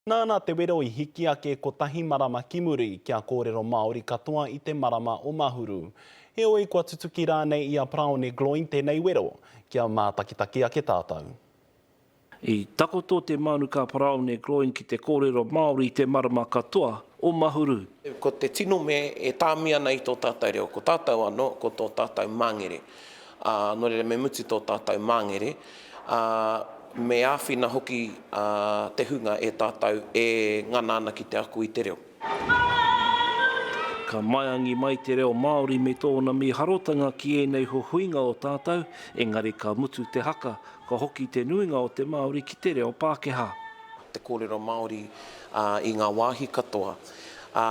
Nāna te wero i hiki ake kotahi marama ki muri kia kōrero Māori katoa i te marama o Mahuru. Heoi, kua tutuki rānei i a Paraone Gloyne tēnei wero? Kia mātakitaki ake tātou. I takoto te mānuka Paraone Gloyne ki te kōrero Māori i te marama katoa o Mahuru. Ko te tino mea e tāmi ana i tō tātou reo, ko tātou anō, ko tō tātou māngere. Ā, nō reira me mutu tō tātou māngere, ā, me āwhina hoki te hunga e tātou e ngana ana ki te ako i te reo. Ka maiangi mai te reo Māori me tōna mīharotanga ki ēnei huihuinga o tātou, engari ka mutu te haka, ka hoki te nuinga o te Māori ki te reo Pākehā. Te kōrero Māori i ngā wāhi katoa, ā,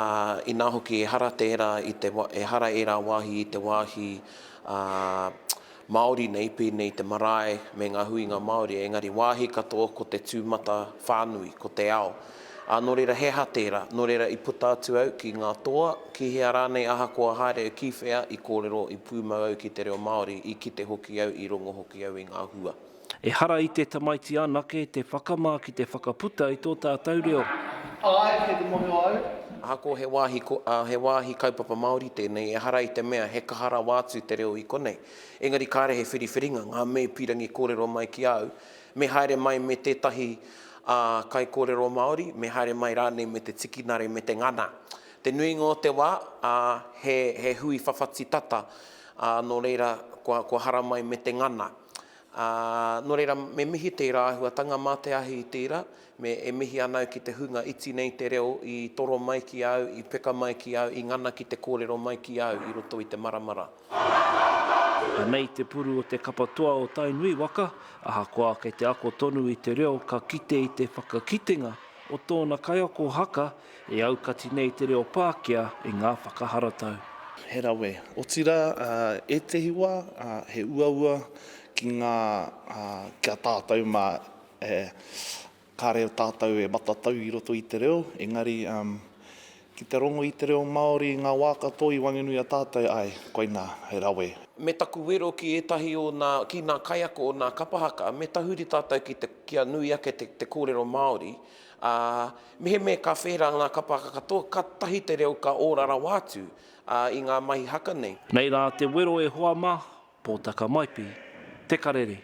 inā hoki ehara tērā i te, ehara ērā wāhi i te wāhi ā, Māori nei, pēnei te marae me ngā huinga Māori, engari wāhi katoa ko te tūmata whānui, ko te ao. Ā, nō reira he aha tērā? Nō reira i puta atu au ki ngā toa, ki hea rānei ahakoa haere au ki whea, i kōrero, i pūmau au ki te reo Māori, i kite hoki au, i rongo hoki au i ngā hua. Ehara i te tamaiti anake te whakamā ki te whakaputa i tō tātou reo. Āe, kei te mōhio au. Ahakoa he wāhi, he wāhi kaupapa Māori tēnei, ehara i te mea he kaha rawa atu te reo i konei. Engari kāre he whiriwhiringa, ngā me pīrangi kōrero mai ki a au, me haere mai me tētahi kaikōrero Māori, me haere mai rānei me te tikinare me te ngana. Te nuinga o te wā, he, he hui whawhati tata, ā, nō reira, kua, kua haramai me te ngana. Ā, nō reira, me mihi tērā āhuatanga mā te ahi i tērā, me e mihi ana au ki te hunga iti nei te reo i toro mai ki a au, i peka mai ki a au, i ngana ki te kōrero mai ki a au i roto i te marama rā. Anei te puru o te kapa toa o Tainui waka, ahakoa kei te ako tonu i te reo ka kite i te whakakitenga o tōna kaiako haka E aukati nei te reo Pākehā i ngā whakaharatau. He rawe. Otirā, ētehi wā, he uaua ki ngā, ki a tātou mā, kāre tātou e matatau i roto i te reo, engari, ki te rongo i te reo Māori i ngā wā katoa i waenganui i a tātou, āe, koinā, he rawe. Me taku wero ki ētahi o nā, ki nā kaiako o nā kapa haka, me tahuri tātou ki te, kia nui ake te, te kōrero Māori, Ā, mehemea ka whērā ngā kapa haka katoa, kātahi te reo ka ora rawa atu, ā, i ngā mahi haka nei. Nei rā te wero e hoa mā, Pōtaka Maipi, Te Karere.